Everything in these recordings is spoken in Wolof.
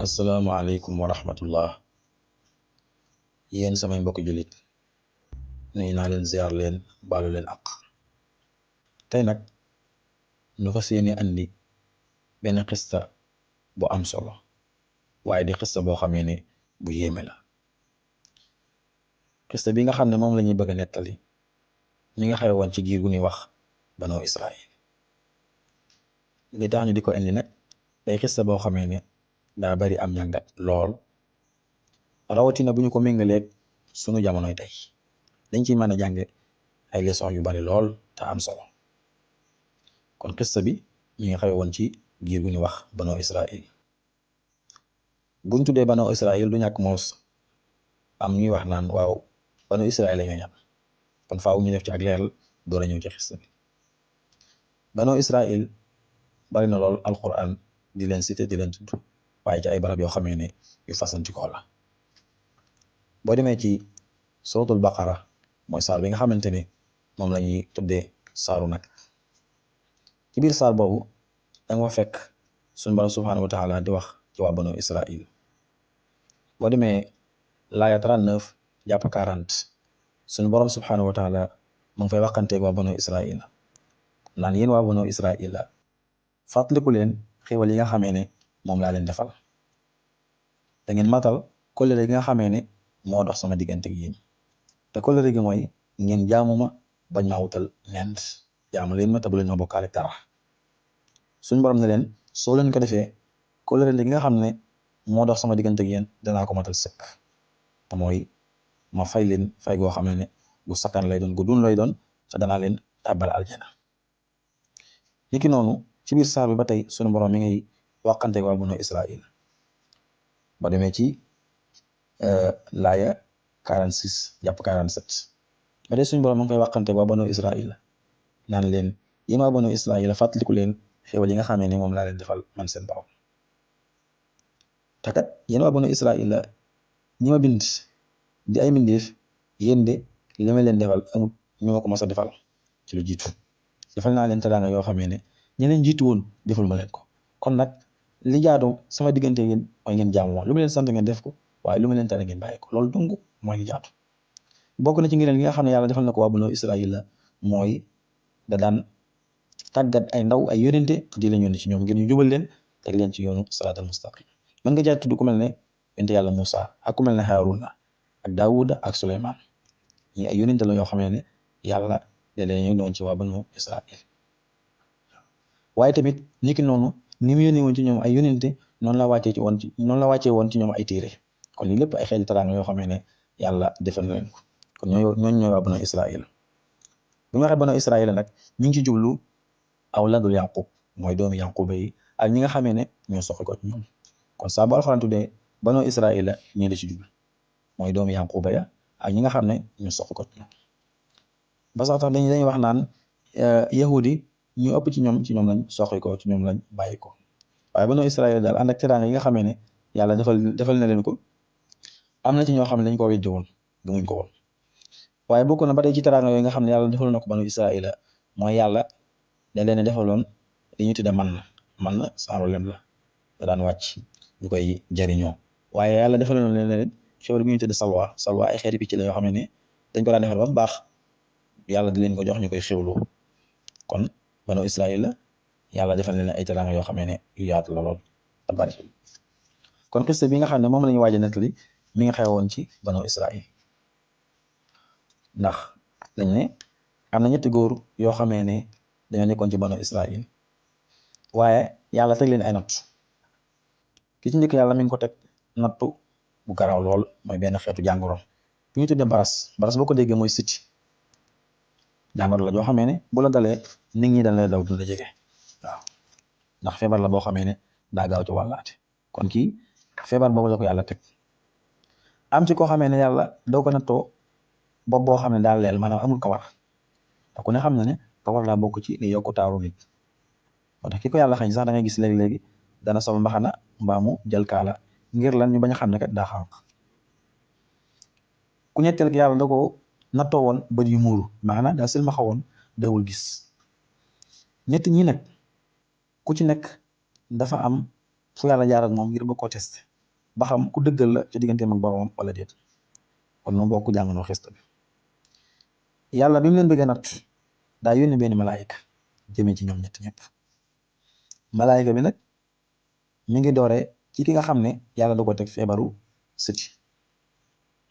asalaamaaleykum wa rahmatullah. Yéen samay mbokki jullit nuyu naa leen ziar leen baalu leen ak tey nag nu fas yéene andi benn xista bu am solo waaye di xista boo xamee ne bu yéeme la. xista bi nga xam ne moom la ñuy bëgg a nettali mi nga xew woon ci giir gu ñuy wax Banu Israil. li tax ñu di ko indi nag day xista boo xamee ne daa bari am njàngat lool, rawatina bu ñu ko méngaleeg sunu jamonoy tey dañ ciy mën a jànge ay leçon yu bari lool te am solo. kon xista bi mi ngi xew woon ci giir gu ñuy wax Banu Israil. buñ tuddee Banu Israil du ñàkk moos am ñuy wax naan waaw Banu Israil la ñoo ñam, kon faaw ñu def ci ak leeral door a ñëw ci xista bi. Banu Israil bari na lool alquran di leen cité di leen tudd, waaye ci ay barab yoo xamee ne yu fasantikoo la. boo demee ci suratul baqara mooy saar bi nga xamante ne moom la ñuy tuddee saaru nag, ci biir saar boobu danga fa fekk suñu borom subhanahu wa taala di wax ci waa Banu Israil. boo demee laaya 39 jàpp 40 suñu borom subhanahu wa taala mu ngi fay waxanteeg waa Banu Israil naan yéen waa Banu Israil la fàttaliku leen xéwal yi nga xamee ne moom laa leen defal, da ngeen matal kóllëre gi nga xamee ne moo dox sama diggante ak yéen, te kóllëre gi mooy ngeen jaamu ma bañ maa wutal nent, jaamu leen ma te bu leen ma bokkaale dara. suñ borom ne leen soo leen ko defee kóllëre gi nga xam ne moo dox sama diggante ak yéen danaa ko matal sëkk, te mooy ma fay leen fay goo xam ne gu sakkan lay doon gu dun lay doon, te danaa leen tàbbal aljana. niki noonu ci biir saar bi ba tey suñu borom mi ngay waxante waa Banu Israil ba demee ci laaya 46 jàpp 47 ba tey suñu borom mi ngi koy waxante waa Banu Israil naan leen yéen waa Banu Israil fàttaliku leen xéwal yi nga xamee ne moom laa leen defal man seen borom. te kat yéen waa Banu Israil la ñi ma bind di ay mbindeef, yéen de li ma leen defal amul ñu ma ko mas a defal ci lu jiitu. defal naa leen teraanga yoo xamee ne ñeneen jiitu woon deful ma leen ko. kon nag li jaadu sama diggante yéen mooy ngeen jaamu ma lu ma leen sant ngeen def ko, waaye lu ma leen tere ngeen bàyyi ko, loolu dong mooy li jaadu. bokk na ci ngëneel gi nga xam ne yàlla defal na ko waa Banu Israil la mooy da daan tàggat ay ndaw ay yónente di leen yónni ci ñoom ngir ñu jubal leen teg leen ci yoonu siraatal mustaqim. mën nga jaay tudd ku mel ne yónente yàlla Musa ak ku mel ne Haaruna ak Daawuda ak Suleymaan, ñi ay yónente la yoo xam ne yàlla da leen yónni woon ci waa Banu Israil. waaye tamit niki noonu ni mu yónnee woon ci ñoom ay yónente noonu la wàccee woon ci ñoom ay téere. kon lii lépp ay xeeti teraanga yoo xam ne yàlla defal na leen ko. kon ñooy waa Banu Israil. bu ñu waxee Banu Israil nag ñu ngi ci jublu awladul Yaqub mooy doomi Yaquba yi ak ñi nga xamee ne ñoo soxla ko ci ñoom. kon saa bu Alxuraan tuddee Banu Israil la ñii la ci jublu mooy doomi Yaquba ya ak ñi nga xam ne ñoo soxla ko ci ñoom. ba sax tax dañuy wax naan yahudi ñu ëpp ci ñoom lañ soxla ko ci ñoom lañ bàyyi ko. waaye Banu Israil daal ànd ak teraanga yi nga xamee ne yàlla defal na leen ko, am na ci ñoo xam ne dañ koo weddi woon gëmuñ ko woon. waaye bokk na ba tey ci teraanga yooyu nga xam ne yàlla defal na ko Banu Israil mooy yàlla da leen defaloon li ñu tudde man na saaru lem la da daan wàcc ñu koy jariñoo. waaye yàlla defaloon leen xéwal bi ñu tudde salwa ay xeeti picc la yoo xam ne dañ ko daan defal ba mu baax yàlla di leen ko jox ñu koy xewloo. kon Banu Israil la yàlla defal leen ay teraanga yoo xam ne yu yaatu la lool te bari. kon xiste bi nga xam ne moom la ñu waaj a nettali mi nga xewoon ci Banu Israil, ndax dañ ne am na ñetti góor yoo xamee ne dañoo nekkoon ci Banu Israil waaye yàlla teg leen ay natt. ki ci njëkk yàlla mi ngi ko teg nattu bu garaaw lool mooy benn xeetu jàngoro bu ñu tuddee baras boo ko déggee mooy siti. jàngoro la joo xamee ne bu la dalee nit ñi dañ lay daw du la jege, waaw ndax feebar la boo xamee ne daa gaaw ci wàllaate. kon kii feebar boobu la ko yàlla teg. am ci koo xamee ne yàlla doo ko nattoo bopp boo xam ne daal leel maanaam amul kawar, te ku ne xam na ne kawar laa bokk ci li yokku taaru nit. moo tax ki ko yàlla xañ sax da ngay gis léegi-léegi dana sol mbaxana mbaamu jël kaala ngir lan ñu bañ a xam ne kat daa xànq. ku ñetteel ki yàlla da ko nattoo woon bët yu muuru maanaam daa silmaxa woon dawul gis. ñett ñi nag ku ci nekk dafa am fu yàlla jaar ak moom ngir ba koo testé ba xam ku dëggal la ci digganteem ak boromam wala déet. kon noonu bokk jànganoo xista bi yàlla bi mu leen bëggee natt daa yónni benn malaayika jëmee ci ñoom ñett ñëpp. malaayika bi nag mi ngi doore ci ki nga xam ne yàlla da ko teg feebaru siti.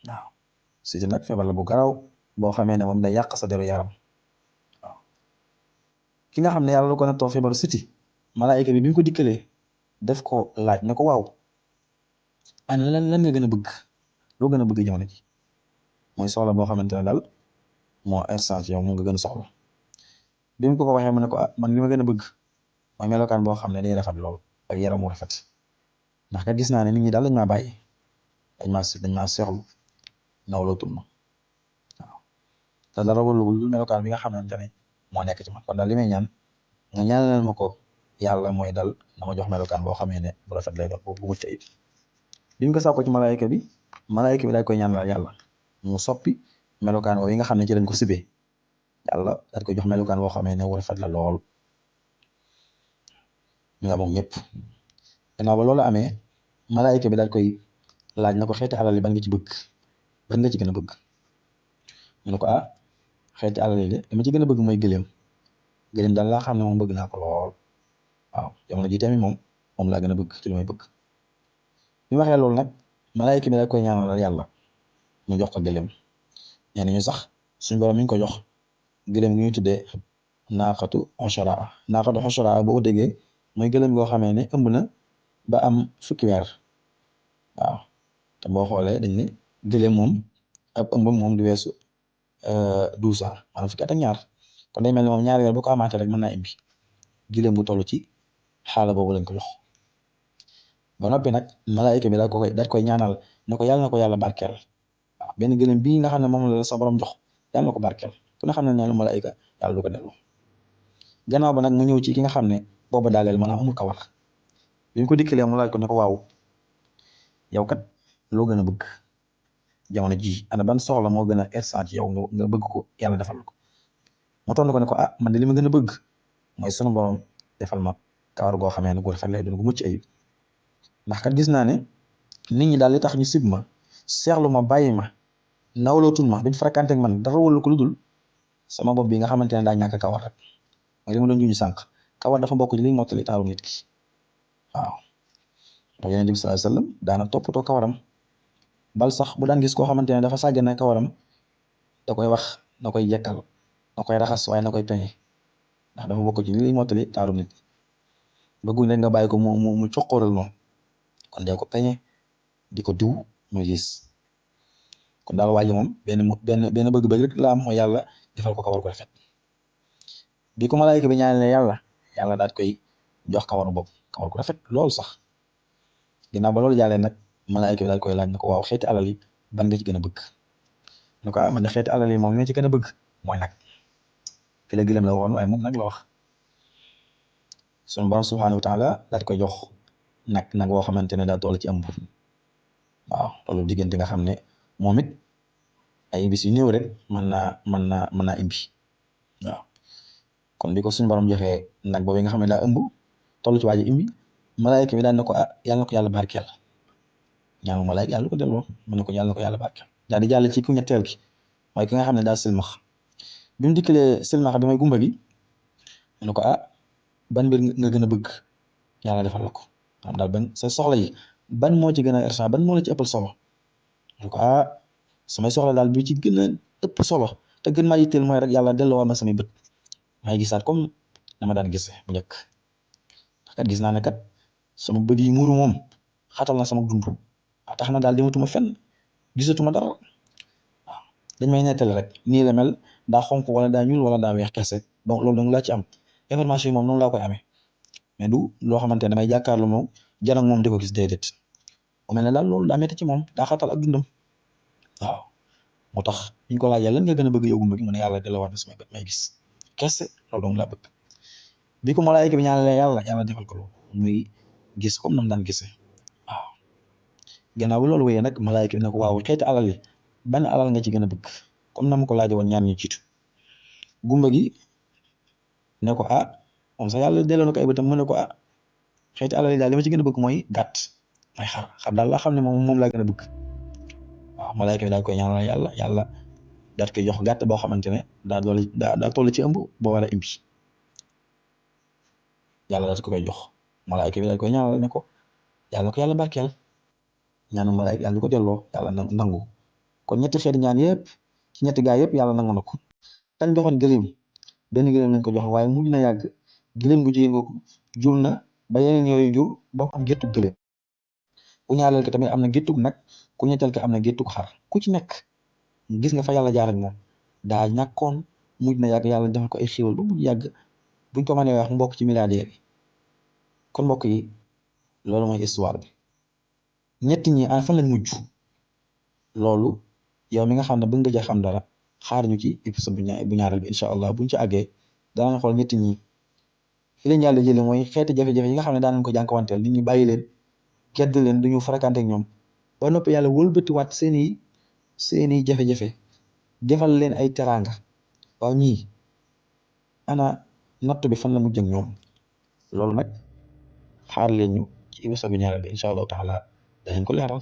waaw siti nag feebar la bu garaw boo xamee ne moom day yàq sa deru yaram. waaw ki nga xam ne yàlla da ko nattoo feebaru siti malaayika bi mu ko dikkalee def ko laaj ne ko waaw ana lan nga gën a bëgg loo gën a bëgg jamono ji mooy soxla boo xamante ne daal moo instant yow mu nga gën a soxla. bi mu ko waxee mu ne ko man li ma gën a bëgg mooy melokaan boo xam ne day rafet lool ak yaram mu rafet ndax kat gis naa ne nit ñi daal dañ maa bàyyi dañ maa seexlu nawlootul ma waaw te dara wëlluwul melokaan bi nga xamante ne moo nekk ci man kon daal li may ñaan nga ñaanal ma ko yàlla mooy dal na ma jox melokaan boo xamee ne bu rafet lay doon bu mucc ayib. bi mu ko sàkko ci malaayika bi daal koy ñaanal yàlla mu soppi melokaan yi nga xam ne ci lañ ko sibee yàlla daal koy jox melokaan boo xamee ne wu rafet la lool mi nga moom ñëpp. gannaaw ba loolu amee malaayika bi daal koy laaj na ko xeeti alal yi ban nga ci bëgg ban nga ci gën a bëgg mu ne ko xeeti alal yi de dama ci gën a bëgg mooy gëléem daal laa xam ne moom bëgg naa ko lool waaw jamono ji tamit moom laa gën a bëgg ci li may bëgg. bi waxee loolu nag malaayika bi daal koy ñaanal yàlla mu jox ko gëléem nee nañu sax suñ borom mi ngi ko jox gëléem gi ñu tuddee naaqatu xoshara boo ko déggee mooy gëléem goo xamee ne ëmb na ba am fukki weer waaw te boo xoolee dañ ne gëléem moom ab ëmbam moom du weesu 12 ans maanaam fukki at ak ñaar kon day mel ni moom ñaari weer bu ko amaatee rek mën naa imbi gëléem bu toll ci xaala boobu lañ ko jox. ba noppi nag malaayika bi daal koy ñaanal ne ko yàlla na ko yàlla barkeel waaw benn gëléem bii nga xam ne moom la sa borom jox yàlla na ko barkeel ku ne xam ne ñaanu malaayika yàlla du ko dellu. gannaaw ba nag mu ñëw ci ki nga xam ne booba daaleel maanaam amul kawar bi ñu ko dikkalee mu laaj ko ne ko waaw yow kat loo gën a bëgg jamono ji ana ban soxla moo gën a instant yow nga bëgg ko yàlla defal ko mu tontu ko ne ko man de li ma gën a bëgg mooy sunu borom defal ma kawar goo xamee ne gu rafet lay doon gu mucc ayib ndax kat gis naa ne nit ñi daal li tax ñu sib ma seexlu ma bàyyi ma nawlootul ma duñ fréquenté ak man dara wala ko lu dul sama bopp bi nga xamante ne daa ñàkk kawar rek mooy li ma doon juñu sànq kawar dafa bokk ci liy mottali taaru nit ki waaw. ndax Yonent bi sallallahu alayhi wasallam daana toppatoo kawaram bal sax bu daan gis koo xamante ne dafa sàggane kawaram da koy wax na koy jekkal na koy raxas waaye na koy peñe ndax dafa bokk ci liy mottali taaru nit bëgguñ rek nga bàyyi ko mu coqóoral noonu kon dee ko peñe di ko diw muy gis kon daal waa ji moom benn bëgg-bëgg rek la am mooy yàlla defal ko kawar gu rafet. bi ko malaayika bi ñaanale yàlla daal koy jox kawaru bopp kawar gu rafet lool sax ginnaaw ba loolu jàllee nag malaayika bi daal koy laaj na ko waaw xeeti alal yi ban nga ci gën a bëgg ne ko man de xeeti alal yi moom nga ci gën a bëgg mooy nag fi la gëlëm la waxoon waaye moom nag la wax sunu borom subhanahu wa taala daal koy jox nag woo xamante ne daa toll ci ëmb waaw loolu diggante nga xam ne moom it ay bis yu néew rek mën naa imbi waaw kon bi ko suñu borom joxee nag boobu nga xam ne daa ëmb toll ci waaji imbi malaayika bi daan na ko yàlla na ko yàlla barkeel ñaanu malaayika yàlla ko delloo mu ne ko yàlla na ko yàlla barkeel daal di jàll ci ku ñetteel gi mooy ki nga xam ne daa silmax bi mu dikkalee silmax bi may gumba gi mu ne ko ban mbir nga gën a bëgg yàlla defal la ko xam daal ban sa soxla yi ban moo ci gën a urgent ban moo la ci ëppal solo mu ne ko samay soxla daal bi ci gën a ëpp solo te gën maa yitteel mooy rek yàlla delloo ma samay bët may gisaat comme dama daan gisee bu njëkk ndax kat gis naa ne kat sama bët yi muuru moom xatal na sama dund tax na daal dematuma fenn gisatuma dara waaw dañ may nettali rek nii la mel daa xonk wala daa ñuul wala daa weex kese donc loolu dong laa ci am information yi moom noonu laa koy amee mais du loo xamante ne damay jàkkaarloo moom janag moom di ko gis déedéet mu mel ne daal loolu daa metti ci moom daa xatal ak dundam waaw moo tax ñu ko laajee lan nga gën a bëgg yow gumba gi mu ne yàlla delloo war samay bët may gis kese loolu dong laa bëgg bi ko malaayika bi ñaanalee yàlla defal ko loolu muy gis comme nam daan gisee waaw gannaaw bu loolu wéyee nag malaayika bi ne ko waaw xeeti alal yi ban alal nga ci gën a bëgg comme na ma ko laajee woon ñaan ñu jiitu gumba gi ne ko moom sax yàlla delloo na ko ay bëtam mu ne ko xeeti alal yi daal li ma ci gën a bëgg mooy gàtt ay xar daal laa xam ne moom laa gën a bëgg. waaw malaayka bi daal koy ñaanal yàlla daal koy jox gàtt boo xamante ne daa toll ci ëmb boo war a imbi yàlla daal ko koy jox malaayka bi daal koy ñaanal ne ko yàlla barkeel ñaanu malaayka yàlla ko delloo yàlla nangu kon ñetti xeeti ñaan yëpp ci ñetti gaay yëpp yàlla nangu na ko. kañ joxoon gëléem benn gëléem lañ ko jox waaye mujj na yàgg gëléem gu jigéen googu jur na ba yeneen yooyu jur ba am géttug gëléem ku ñaareel ko tamit am na géttug nag ku ñetteel ko am na géttug xar ku ci nekk gis nga fa yàlla jaar ak moom daa ñàkkoon mujj na yàgg yàlla defal ko ay xéwal ba mujj yàgg buñ ko mënee wax mbokk ci milliardaires yi kon mbokk yi loolu mooy histoire bi ñett ñi fan lañ mujj loolu yow mi nga xam ne bëgg nga ja xam dara xaar ñu ci épisode bu ñaareel bi incha allah buñ ci àggee danañ xool ñett ñi fi leen yàlla jëlee mooy xeeti jafe-jafe yi nga xam ne daan nañ ko jànkuwanteel nit ñi bàyyi leen gedd leen duñu fréquenté ak ñoom ba noppi yàlla wëlbatiwaat seeni jafe-jafe defal leen ay teraanga waaw ñii ana natt bi fan la mujj ak ñoom loolu nag xaar leen ñu ci épisode bu ñaareel bi incha allahu taala danañ ko leeral